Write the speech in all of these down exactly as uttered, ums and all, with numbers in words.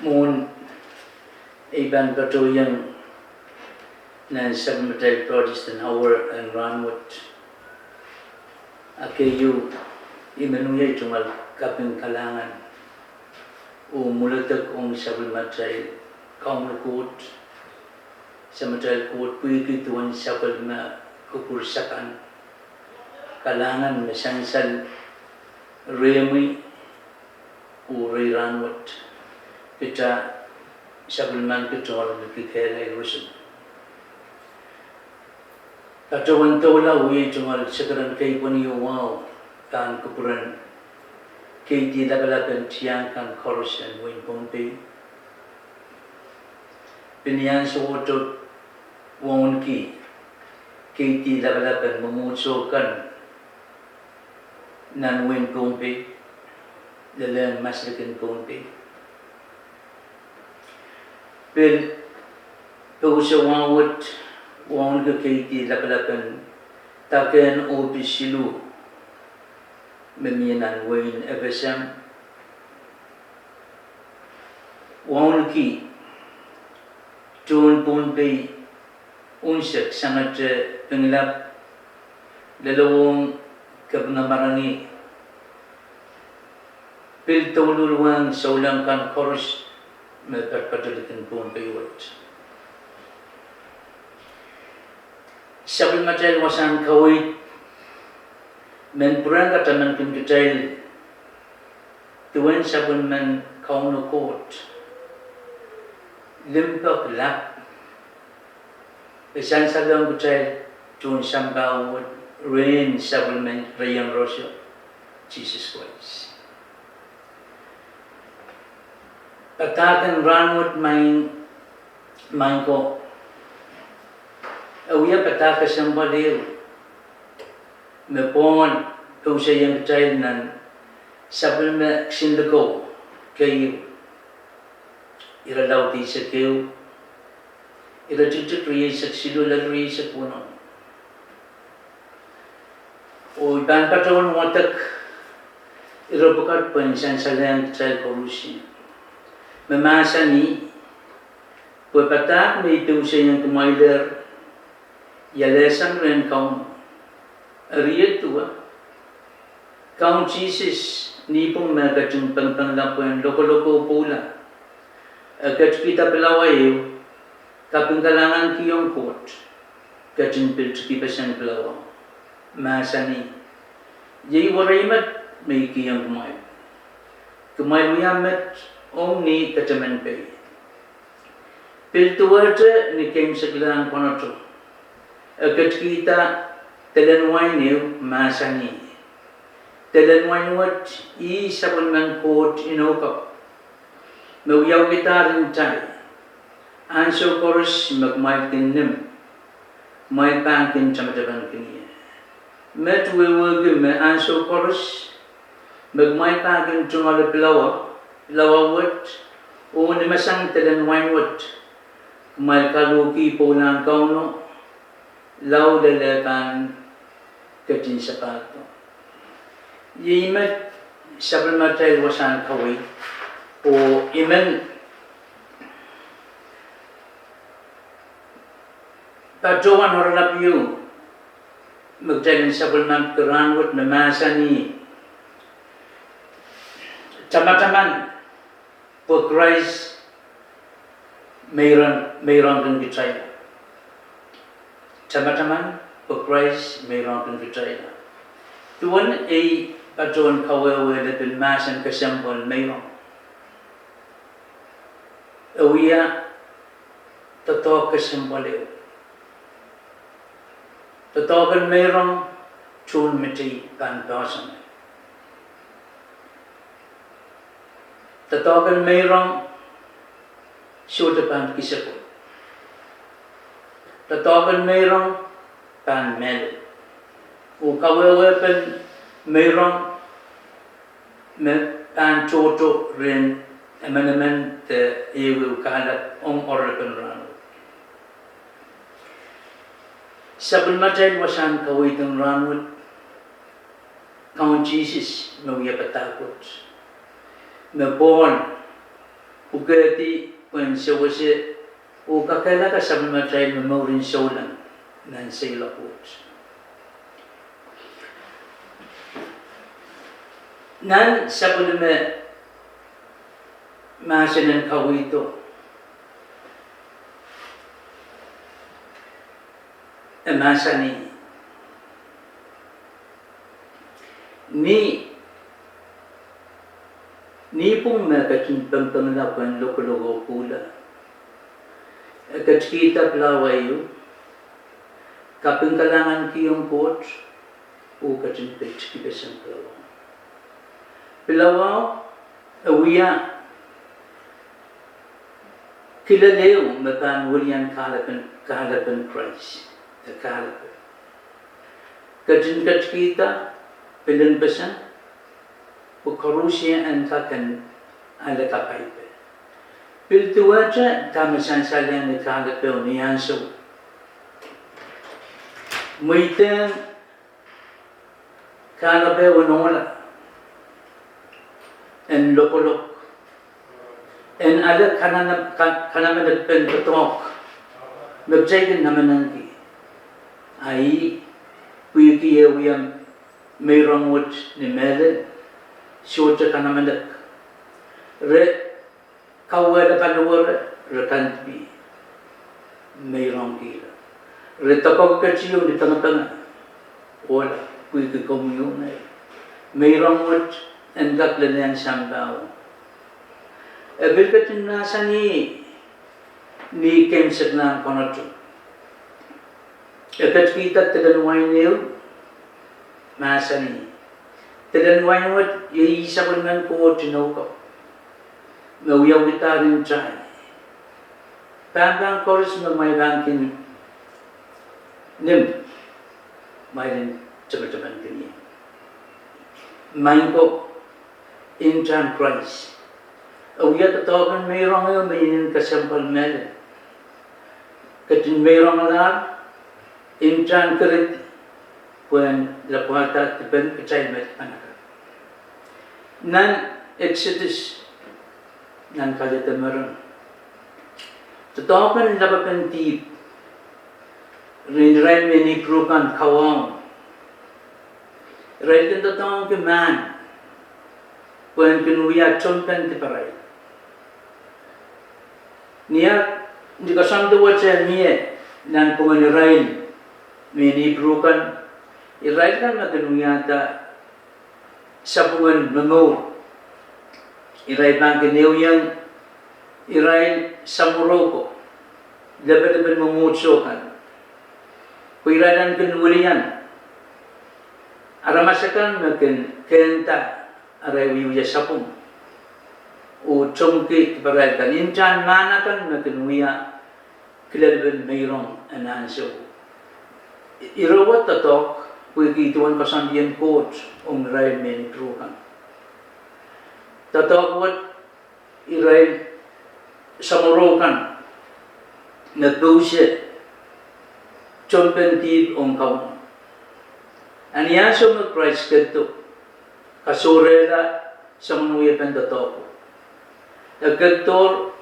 Mwohn ei pahn patohiong nan sapwellimatail Protestant Hour en rahnwet, a keieu, I men wiahiong tungoal kaping kalahngan oh mwuledek ong sapwellimatail Kauno Koht, Samatail Koht, pwehki duwen sapwellime kupwur sapan. Kalahngan me sansal rehmwi oh rehi rahnwet, kita sapwellimanki tungoal likin kehlail roson. Patohwan doula wiahiong tungoal sekeren keipweni oh wahu pahn kupwuren keidi lapalap en tiahk kan koaros en wehin Pohnpei. Pil ni ansou oto wauneki keidi lapalap en mwomwohdiso kan nan wehin Pohnpei, lelehng maslikin Pohnpei. Pil pousehwei wet wauneki keidi lapalap en dakehn ohpis siluh me mie nan wehin FSM. Wauneki tohn Pohnpei unsek sangete Pingelap, lelohng Kapingamarangi, pil douluhl wehn souleng kan koaros me patpato likin Pohnpei wet. Sapwellimatail wasahn kaweid men pwurehng katamankin kitail duwen sapwellimen Kauno Koht limpoak lap, e sansalohng kitail tohn sampah wet rehn sapwellimen reiong rohsho, Sises Krais. Padahk en rahnwet, maing, maing ko, e wia padahk kesempwal ehu me Pohl pousehiong kitail nan sapwellime kisin likou keieu, irelaud eisek ehu, iretikitik rieisek siluh lel rieisek weneu. Oh I pahn patohwan wadek ire pwukat pwehn sansalehng kitail koaros, me mahsanih, pwe padahk me I pousehiong kumwailehr, I alehsang rehn Kauno. Eri duwe, Kaun Sises, nipwong me e ketin pengpengla pwehn lokoloko pwoula, e ketikihda pilawa ehu, kaping kalahngankihong Koht, ketin pil tikipeseng pilawa, mahsanih, iei werei met me I kihong kumwail. Kumwail wia met ong ni ketemen pei. Pil duwehte ni keimwseklahn konoto, e ketikihda delen wain ehu, mahsanih, delen wain wet ih sapwellimen Koht inou kapw, me wiawikidahr ntai, ansou koaros me kumwail kin nim, kumwail pahn kin tamataman kin ie. Met wehwehki me ansou koaros me kumwail pahn kin tungoale pilawa, pilawa wet, oh nimenseng delen wain wet, kumwail kalohki pwoulahn Kauno, lao lel e pahn ketin sapahldo. Iei met sapwellimatail wasahn kaweid, oh I men patohwan oaralap ieu me kitail en sapwellimanki rahnwet me mahsanih, tamataman pwe Krais meirong, meirongkin kitail. Tamataman pwe Krais meirongkin kitail. Duwen ei patohwan kawehwe lepin mahsen kesempwal meirong, e wia doadoahk kesempwal ehu. Doadoahk en meirong tohnmetei pahn poahsoan. Doadoahk en meirong sohte pahn kiseko. Doadoahk en meirong pahn mehlel. Oh kawehwepen meirong me pahn tohto rehn emenemen de ehuehu kahlap ong oaralapen rahnwet. Sapwellimatail wasahn kaweid en rahnwet, Kaun Sises me wia padahk wet, me Pohl pwukehdi pwehn sewese oh kakehlaka sapwellimatail me mouren souleng nan seiloak wet. Nan sapwellime mahsen en kawehdo, e mahsanih, ni, ni pwung me ketin pengpengla pwehn lokolok oh pwuhla, e ketikihda pilawa ehu, kaping kalahnganki ong Koht, oh ketin pid kipeseng pilawao. Pilawao e wia kilel ehu me pahn welian kahlepen, kahlepen Krais. E kahlepe. Ketin ketikihda, pil en peseng, pwe koaruhsie en kak en ale kapaipe. Pil duwehte dahme sansal iang ni kahlepe oh ni ansou. Mweidehng kahlepe en ohla, en lokolok, en ale kanam-, ka-, kanamenekpen doadoahk me kitail kin namenengki. A ih pwehki e wia meirong wet ni mehlel, sohte kanamenek. Re kauwehla paliwere, re kandipih, meirongkihla. Re doakoke ketieu ni pengepenge, ohla, pwehki komwi oh ngehi. Meirong wet en kak lelehng sampah. E pil ketin mahsanih ni keimwseklahn konoto, e ketikihda delen wain ehu, mahsanih, delen wain wet iei sapwellimen Koht inou ko, me wiawihdahr ntahn. Pahn pahn koaros me kumwail pahn kin nim, kumwail en temetemenkin ie. Maing ko, ntahn Krais e wia doadoahk en meirong ehu me inenen kesempwal mehlel. Ketin meironglahr, ntahn keredi, pwehn lapwahda dipen kitail me dipan akan. Nan Eksodos, nan Kaledemeren, doadoahk en lapwepen dihp, ren irail mehn Ipru kan kawaun, irail kin doadoahngki mahn pwehn kin wia tomwpen diparail. Ni ah, ni koasoandi wet e mie nanpwungen irail mehn Ipru kan, irail kan me kin wiahda sapwungen momour, irail pahn kin ehuiong irail samworo ko, lepelepen mwomwohdiso kan, pwe irail en kin welian aramas akan me kin kehnda arail wiewia sapwung oh tomwki diparail kan, ntahn mahn akan me kin wia kilelepen meirong en ansou. Ire wet doadoahk pwehki duwen koasoandien Koht ong irail mehn Ipru kan. Doadoahk wet irail samworo kan me pousehla tomwpen dihp ong Kauno. A ni ansou me Krais ketido, kasohrehla soangen wiepen doadoahko, e ketidohr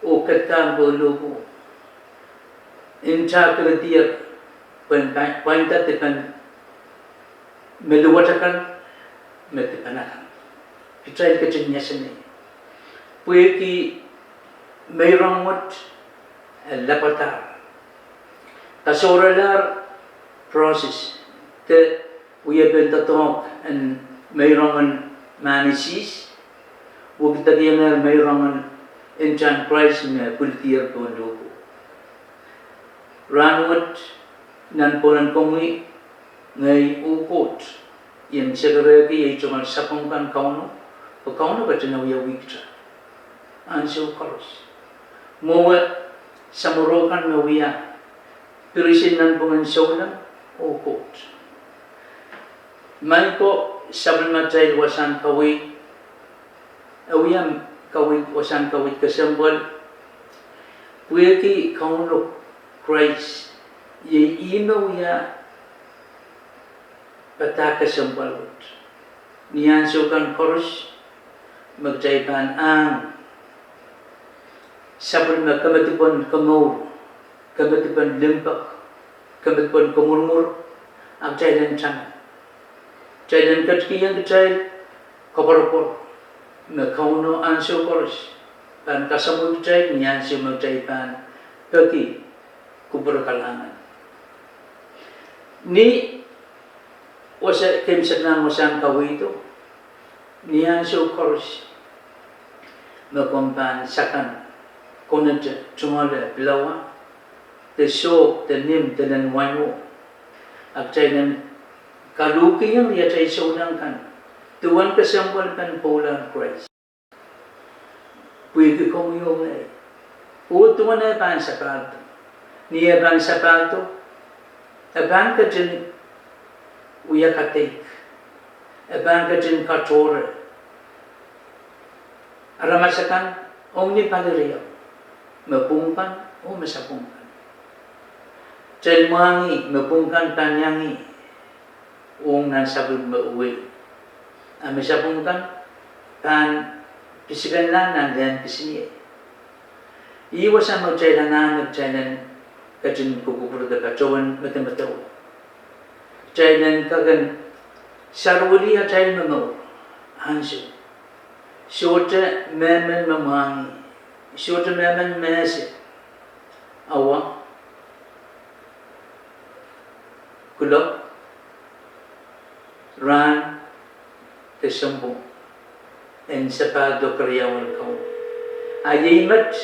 oh ketidahng pohn lohpwuo, ntah keredier, pwehn pa-, pwainda dipen me luwet akan, me dipan akan. Kitail ketin iasenei pwehki meirong wet e lapwadahr, kasohrelahr process de wiepen doadoahk en meirongen mahn isihs, wekidekiongehr meirongen ntahn Krais me pwilidier pohn lohpwuo. Rahnwet, nan pwonen komwi, ngehi oh Koht, I en sekerehki ei tungoal sapwung kan Kauno, pwe Kauno ketin awiawihkitail ansou koaros. Mwowe samworo kan me wia pirisin nanpwungen souleng oh Koht. Maing ko, sapwellimatail wasahn kaweid, e wia kaweid, wasahn kaweid kesempwal, pwehki Kauno Krais, iei ih me wia padahk kesempwal wet. Ni ansou kan koaros me kitail pahn ahng sapwellime kemedipen komour, kemedipen limpoak, kemedipen komwurumwur, a kitail en taman. Kitail en ketikihong kitail koapworopwor me Kauno ansou koaros pahn kasamwo kitail ni ansou me kitail pahn peki kupwur kalahngan. Ni wasa, keimwseklahn wasahn kaweido, ni ansou koaros me komw pahn sakan, konete, tungoale pilawa, de sohp, de nim, de lehn waino, a kitail en kalohkihong atail souleng kan duwen kesempwalpen pwoulahn Krais. Pwehki komwi oh ngehi, oh duwen eh pahn sapahldo. Ni eh pahn sapahldo, e pahn ketin wia kadeik, e pahn ketin katohre aramas akan, ong ni pali riau, me pwung kan oh me sapwung kan. Kitail mwahngih me pwung kan pahn iang ih ong nan sapwellime wehi, a me sapwung kan pahn pisikenla nan lehn pisiniei. Ih wasa me kitail anahne kitail en ketin kukupwurda patohwen medemedewe. Kitail en kak en saruweli atail momour ansou. Sohte mehmen me mwahngih, sohte mehmen me ese awa, kuloak, rahn, de sounpwong, en sapahldo keriaun Kauno. A iei met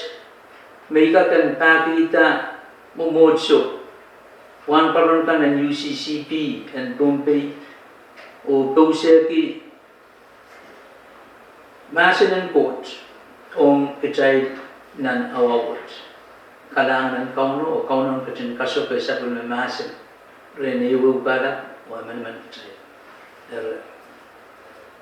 me I kak en pahkihda mwomwohdiso, wahnpoaron kan en U C C P en Pohnpei, oh pousehki mahsen en Koht ong kitail nan awa wet. Kalahngan en Kauno, oh Kauno en ketin kasohpe sapwellime mahsen rehn ehuehu pahla oh emenemen kitail. Eri